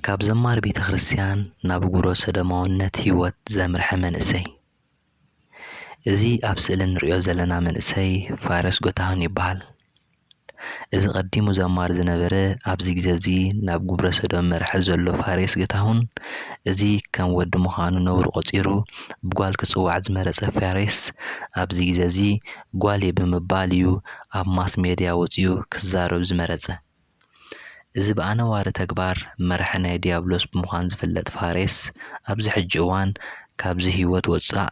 ካብ ዘማሪ ቤተ ክርስቲያን ናብ ግብረ ሰዶማውነት ህይወት ዘምርሐ መንእሰይ። እዚ ኣብ ስእሊ ንሪኦ ዘለና መንእሰይ ፋሬስ ገታሁን ይበሃል። እዚ ቀዲሙ ዘማሪ ዝነበረ ኣብዚ ግዜ እዚ ናብ ግብረ ሰዶም መርሐ ዘሎ ፋሬስ ገታሁን፣ እዚ ከም ወዲ ምዃኑ ነውሪ ቆጺሩ ብጓል ክጽዋዕ ዝመረጸ ፋሬስ፣ ኣብዚ ግዜ እዚ ጓል እየ ብምባል እዩ ኣብ ማስ ሜድያ ወጺኡ ክዛረብ ዝመረጸ። እዚ ብኣነዋሪ ተግባር መራሒ ናይ ዲያብሎስ ብምዃን ዝፍለጥ ፋሬስ፣ ኣብዚ ሕጂ እዋን ካብዚ ህይወት ወጻእ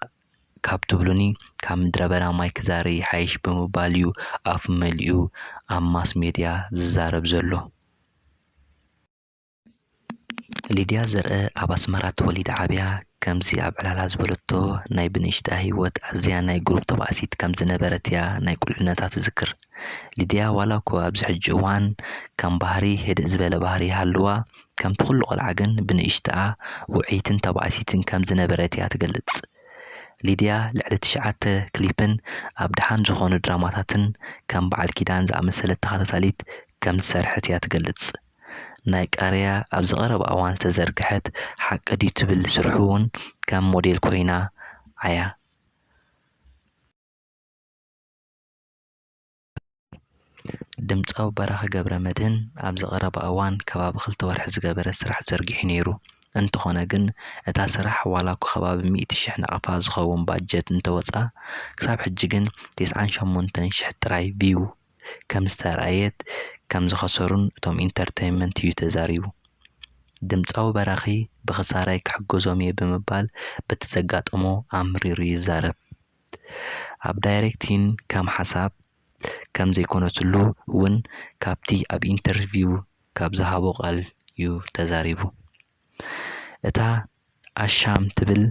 ካብ ትብሉኒ ካብ ምድረ በዳ ማይ ክዛሪ ይሓይሽ ብምባል እዩ ኣፉ መሊኡ ኣብ ማስ ሜድያ ዝዛረብ ዘሎ። ሊድያ ዘርአ ኣብ ኣስመራ ተወሊዳ ዓብያ፣ ከምዚ ኣብ ዕላላ ዝበለቶ ናይ ብንእሽታ ህይወት ኣዝያ ናይ ግሩብ ተባእሲት ከም ዝነበረት እያ ናይ ቁልዕነታ ትዝክር። ሊድያ ዋላ እኮ ኣብዚ ሕጂ እዋን ከም ባህሪ ህድእ ዝበለ ባህሪ ይሃልዋ፣ ከምቲ ኩሉ ቆልዓ ግን ብንእሽትኣ ውዕይትን ተባእሲትን ከም ዝነበረት እያ ትገልጽ። ሊድያ ልዕሊ ትሽዓተ ክሊፕን ኣብ ደሓን ዝኾኑ ድራማታትን ከም በዓል ኪዳን ዝኣመሰለት ተኸታታሊት ከም ዝሰርሐት እያ ትገልጽ። ናይ ቃርያ ኣብዚ ቀረባ እዋን ዝተዘርግሐት ሓቂ ድዩ ትብል ስርሑ እውን ከም ሞዴል ኮይና ዓያ። ድምጻዊ በራኺ ገብረመድህን ኣብዚ ቀረባ እዋን ከባቢ ክልተ ወርሒ ዝገበረ ስራሕ ዘርጊሑ ነይሩ። እንተኾነ ግን እታ ስራሕ ዋላ እኳ ከባቢ ሚእቲ ሽሕ ናቕፋ ዝኸውን ባጀት እንተወጽኣ፣ ክሳብ ሕጂ ግን ተስዓን ሸሞንተን ሽሕ ጥራይ ቪው ከም ዝተራእየት ከም ዝኸሰሩን እቶም ኢንተርተይንመንት እዩ ተዛሪቡ። ድምጻዊ በራኺ ብኽሳራይ ክሕግዞም እየ ብምባል በቲ ዘጋጠሞ ኣምሪሩ ይዛረብ። ኣብ ዳይሬክቲን ከም ሓሳብ ከም ዘይኮነትሉ እውን ካብቲ ኣብ ኢንተርቪው ካብ ዝሃቦ ቃል እዩ ተዛሪቡ። እታ ኣሻም ትብል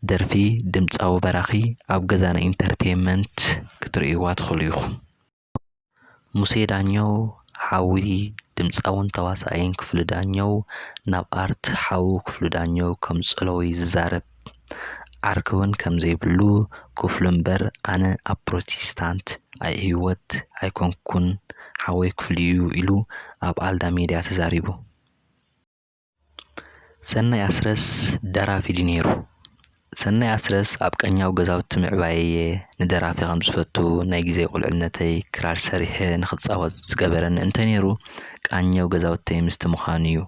ደርፊ ድምጻዊ በራኺ ኣብ ገዛና ኢንተርቴይንመንት ክትርእይዋ ትኽእሉ ኢኹም። ሙሴ ዳኘው ሓዊ ድምጻውን ተዋሳኣይን ክፍሉ ዳኘው ናብ ኣርት ሓዉ ክፍሉ ዳኘው ከም ዝጸለዎ እዩ ዝዛረብ። ዓርኪ እውን ከም ዘይብሉ ክፍሉ እምበር ኣነ ኣብ ፕሮቴስታንት ኣይ ህይወት ኣይኮንኩን ሓወይ ክፍሉ እዩ ኢሉ ኣብ ኣልዳ ሜድያ ተዛሪቡ። ሰናይ ኣስረስ ደራፊ ድዩ ነይሩ? ሰናይ ኣስረስ ኣብ ቀኛው ገዛውቲ ምዕባየየ ንደራፊ ከም ዝፈቱ ናይ ግዜ ቁልዕነተይ ክራር ሰሪሐ ንኽጻወት ዝገበረኒ እንተነይሩ ቃኘው ገዛውተይ ምስቲ ምዃኑ እዩ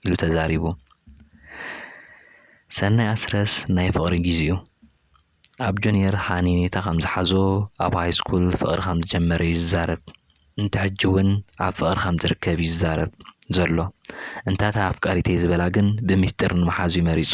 ኢሉ ተዛሪቡ። ሰናይ ኣስረስ ናይ ፍቕሪ ግዚኡ። ኣብ ጁንየር ሃኒኔታ ከም ዝሓዞ፣ ኣብ ሃይስኩል ፍቕሪ ከም ዝጀመረ እዩ ዝዛረብ። እንተ ሕጂ እውን ኣብ ፍቕሪ ከም ዝርከብ እዩ ዝዛረብ ዘሎ። እንታ እታ ኣፍቃሪተይ ዝበላ ግን ብሚስጢር ንምሓዝ እዩ መሪጹ።